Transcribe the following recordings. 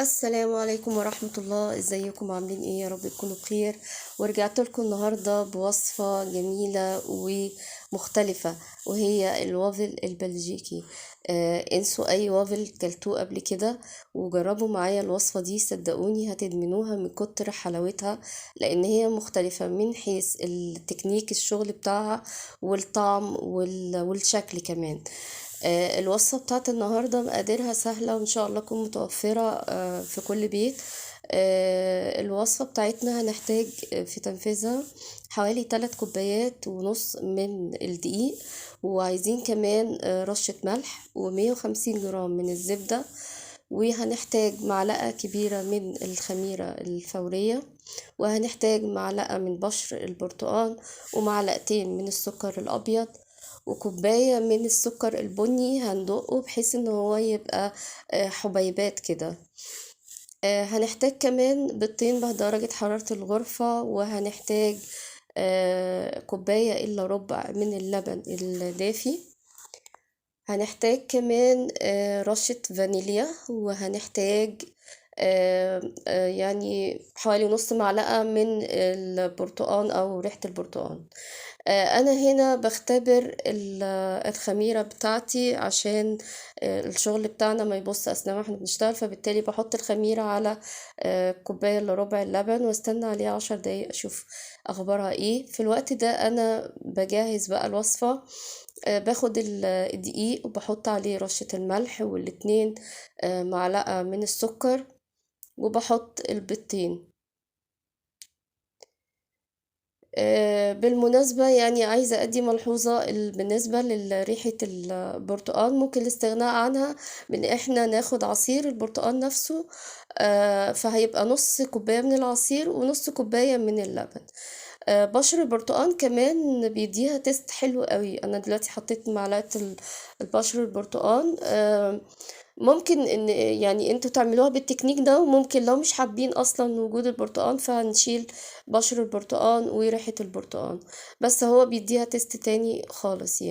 السلام عليكم ورحمة الله. ازيكم؟ عاملين ايه؟ يا رب تكونوا بخير. ورجعت لكم النهاردة بوصفة جميلة ومختلفة، وهي الوافل البلجيكي. انسوا اي وافل كلتوه قبل كده وجربوا معايا الوصفة دي، صدقوني هتدمنوها من كتر حلاوتها، لان هي مختلفة من حيث التكنيك الشغل بتاعها والطعم والشكل كمان. الوصفة بتاعت النهاردة مقاديرها سهلة وإن شاء الله تكون متوفرة في كل بيت. الوصفة بتاعتنا هنحتاج في تنفيذها حوالي 3 كوبايات ونص من الدقيق، وعايزين كمان رشة ملح ومية وخمسين جرام من الزبدة، وهنحتاج معلقة كبيرة من الخميرة الفورية، وهنحتاج معلقة من بشر البرتقال، ومعلقتين من السكر الأبيض، وكوباية من السكر البني هندقه بحيث ان هو يبقى حبيبات كده. هنحتاج كمان بيضتين بدرجة حرارة الغرفة، وهنحتاج كوباية إلا ربع من اللبن الدافي، هنحتاج كمان رشة فانيليا، وهنحتاج حوالي نص معلقة من البرتقان أو ريحة البرتقان. أنا هنا بختبر الخميرة بتاعتي عشان الشغل بتاعنا ما يبص أثناء ما احنا بنشتغل، فبالتالي بحط الخميرة على كوباية إلا ربع اللبن واستنى عليها 10 دقايق أشوف أخبارها إيه. في الوقت ده أنا بجهز بقى الوصفة. باخد الدقيق وبحط عليه رشة الملح والاتنين، معلقة من السكر، وبحط البيضتين. بالمناسبة عايزة أدي ملحوظة بالنسبة لريحة البرتقال، ممكن الاستغناء عنها بإن إحنا ناخد عصير البرتقال نفسه، فهيبقى نص كوباية من العصير ونص كوباية من اللبن. بشر البرتقال كمان بيديها تيست حلو قوي. أنا دلوقتي حطيت معلقة البشر البرتقال. ممكن إن انتوا تعملوها بالتكنيك ده، وممكن لو مش حابين أصلا وجود البرتقال فهنشيل بشر البرتقال وريحة البرتقال، بس هو بيديها تيست تاني خالص.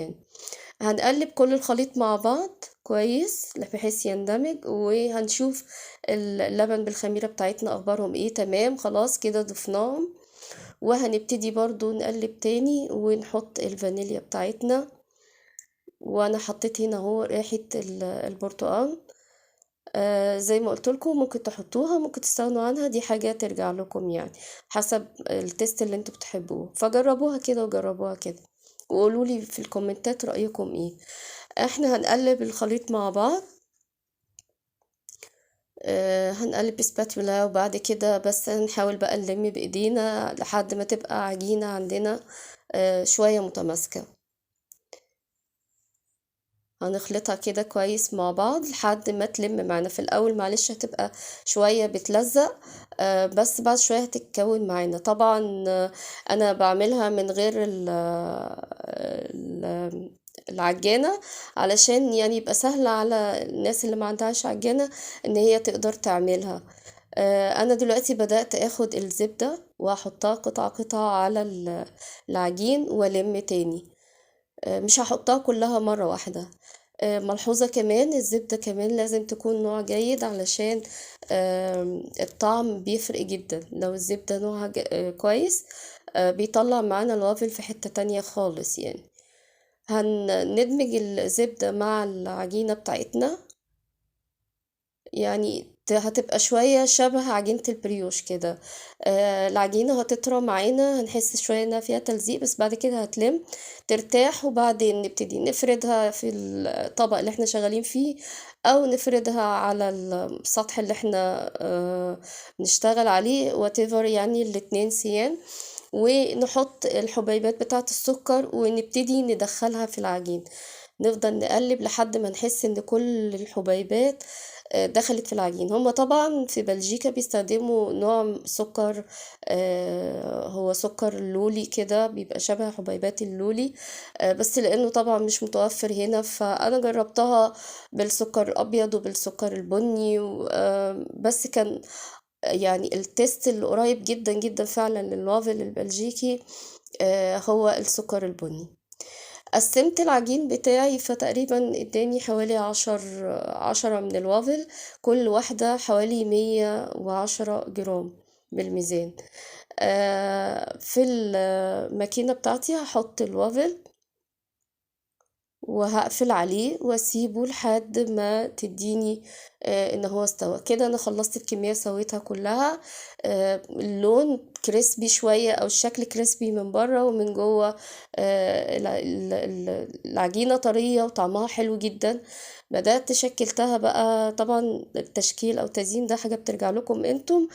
هنقلب كل الخليط مع بعض كويس بحيث يندمج، وهنشوف اللبن بالخميرة بتاعتنا أخبارهم إيه. تمام، خلاص كده ضفناهم، وهنبتدي برضو نقلب تاني ونحط الفانيليا بتاعتنا. وانا حطيت هنا اهو ريحة البرتقال. زي ما قلت لكم ممكن تحطوها ممكن تستغنوا عنها، دي حاجة ترجع لكم حسب التيست اللي انتوا بتحبوه، فجربوها كده وجربوها كده وقولوا لي في الكومنتات رأيكم ايه. احنا هنقلب الخليط مع بعض، هنقلب بسباتولا، وبعد كده بس هنحاول بقى نلم بايدينا لحد ما تبقى عجينة عندنا، شوية متماسكة. هنخلطها كده كويس مع بعض لحد ما تلم معانا. في الأول معلش هتبقى شوية بتلزق، بس بعد شوية هتتكون معانا. طبعا، أنا بعملها من غير العجانة علشان يبقى سهل على الناس اللي ما عندهاش عجانة إن هي تقدر تعملها. أنا دلوقتي بدأت أخد الزبدة وأحطها قطعة قطعة على العجين وألم تاني، مش هحطها كلها مرة واحدة. ملحوظة كمان، الزبدة كمان لازم تكون نوع جيد علشان، الطعم بيفرق جدا. لو الزبدة نوعها كويس، بيطلع معانا الوافل في حتة تانية خالص. هندمج الزبدة مع العجينة بتاعتنا، هتبقى شوية شبه عجينة البريوش كده. العجينة هتطرى معانا، هنحس شوية انها فيها تلزيق، بس بعد كده هتلم ترتاح، وبعدين نبتدي نفردها في الطبق اللي احنا شغالين فيه، او نفردها على السطح اللي احنا، نشتغل عليه، whatever، الاتنين سيان، ونحط الحبيبات بتاعة السكر ونبتدي ندخلها في العجين. نفضل نقلب لحد ما نحس ان كل الحبيبات، دخلت في العجين. هما طبعا في بلجيكا بيستخدموا نوع سكر، هو سكر لولي كده، بيبقى شبه حبيبات اللولي، بس لانه طبعا مش متوفر هنا، فانا جربتها بالسكر الابيض وبالسكر البني، بس كان التيست اللي قريب جدا جدا فعلا للوافل البلجيكي، هو السكر البني. قسمت العجين بتاعي فتقريبا اداني حوالي 10 من الوافل، كل واحدة حوالي 110 جرام بالميزان. في الماكينة بتاعتي هحط الوافل وهقفل عليه واسيبه لحد ما تديني ان هو استوى. كده انا خلصت الكمية سويتها كلها. اللون crispy شوية او الشكل crispy من بره، ومن جوه العجينة طرية وطعمها حلو جدا. بدأت شكلتها بقى، طبعا التشكيل او التزيين ده حاجة بترجع لكم انتم،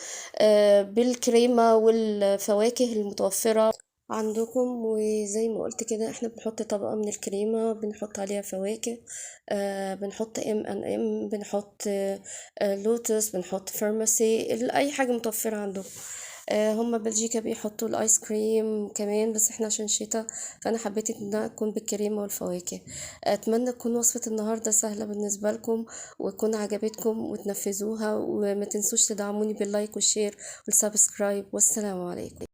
بالكريمة والفواكه المتوفرة عندكم. وزي ما قلت كده احنا بنحط طبقة من الكريمة، بنحط عليها فواكه، بنحط M&M، بنحط لوتس، بنحط فارماسي، اي حاجة متوفرة عندكم. هما بلجيكا بيحطوا الايس كريم كمان، بس احنا عشان شتا فانا حبيت انها تكون بالكريمة والفواكه. اتمنى تكون وصفة النهاردة سهلة بالنسبة لكم وتكون عجبتكم وتنفذوها، وما تنسوش تدعموني بال like وال share وال subscribe. والسلام عليكم.